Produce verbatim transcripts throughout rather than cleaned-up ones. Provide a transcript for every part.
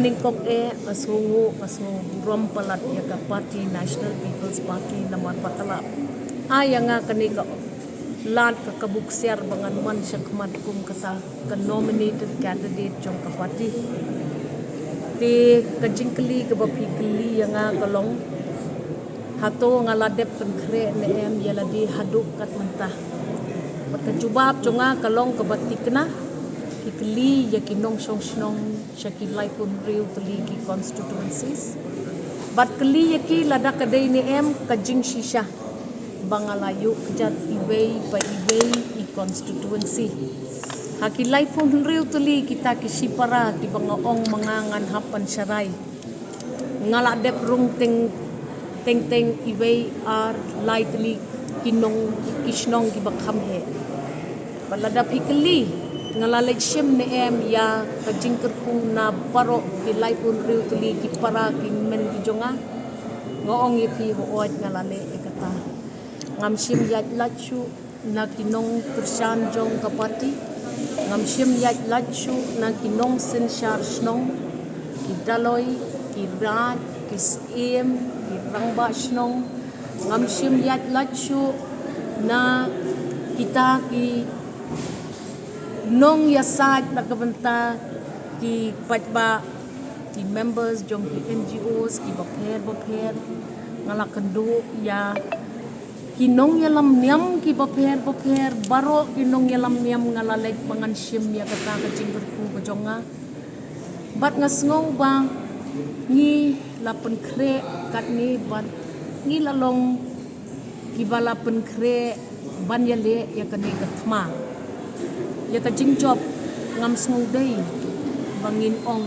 Nyngkong eh nga sngew, nga sngew burom palat ïa ka party National People's Party namar ba ka la ai ïa nga kane ka lad ka kabu ksiar ba ngan wan shakhmat kum kata ka nominated candidate jong ka party. Te ka jingkylli kaba phi kylli ïa nga ka long, hato nga la dep pynkhreh ne em ïa lade haduh kat mynta? Bad ka jubab jong nga ka long kaba thikna, phi kylli ïa ki nongshong shnong sha ki laiphew hynriew tylli ki constituencies. Bad kylli ïa ki lada ka dei ne em ka jingshisha ba nga la ïuh kjat iwei pa iwei i constituency. Ha ki laiphew hynriew tylli kita ki shipara kiba nga ong ma nga ngan hap ban sharai, nga la dep rung teng teng teng iwei ar lai tylli ki nong ki shnong kiba kham heh. Bad lada phi kylli nga la leit shim ne em ïa ka jingkyrkhu na baroh ki laiphew hynriew tylli ki para ki men ki jong nga, nga ong ïa phi, hooid nga la leh ïa kata. Ngam shim ïaid lait shuh na ki nongkyrshan jong ka party. Ngam shim ïaid lait shuh na ki nongsynshar shnong, ki daloi, ki raid, ki syiem, ki rangbah shnong. Ngam shim ïaid lait shuh na kita ki nongïasaid na ka bynta ki paidbah, ki members jong ki N G Os kiba pher bapher. Nga la kynduh ïa ki nongïalam niam kiba pher bapher, baroh ki nongïalam niam nga la leit ba ngan shim ïa kata ka jingkyrkhu ka jong nga. Bad nga sngew ba ngi la pynkhreh katne bad ngi la long kiba la pynkhreh ban ïaleh ïa kane ka thma. Ïa ka jingjop ngam sngew dei ba ngin ong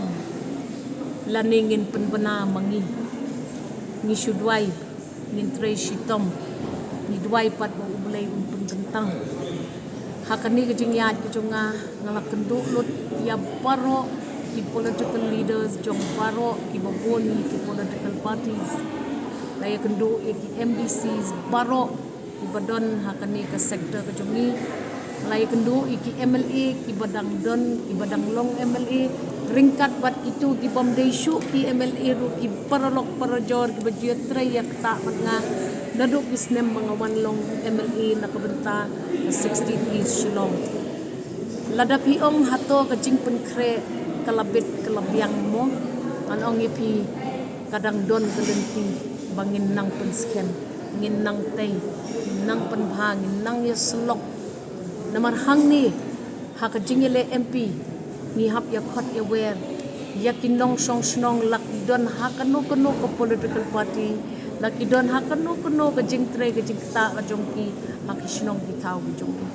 lane ngin pynbna ma ngi. Ngi shu duwai, ngin trei shitom, ngi duwai pat ba U Blei un pynkyntang. Ha kane ka jingïaid ka jong nga, nga la kynduh lut ïa baroh ki political leaders jong baroh kiba bun ki political parties. La ïakynduh ïa ki M D Cs baroh kiba don ha kane ka sector ka jong ngi. La ïakynduh ïa ki M L A kiba dang don, kiba dang long M L A, ryngkat bad kito kibym dei shuh ki M L A ruh, ki paralok parajor kiba ju ïatrei ïa kata bad nga naduh ki snem ba nga wan long M L A na ka bynta ka sixteen East Shillong. Lada phi ong hato ka jingpynkhreh ka la bit ka la biang mo, ngan ong ïa phi, ka dang don ka lynti ba ngin nang pynskhem, ngin nang tei, ngin nang pynbha, ngin nang ïasyllok. Namar hangne ha ka jingïaleh M P ngi hap ïakhot ïawer ïa ki nongshong shnong, la ki don ha kano kano ka political party, la ki don ha kano kano ka jingtrei ka jingktah ka jong ki ha ki shnong ki thaw ki jong ki.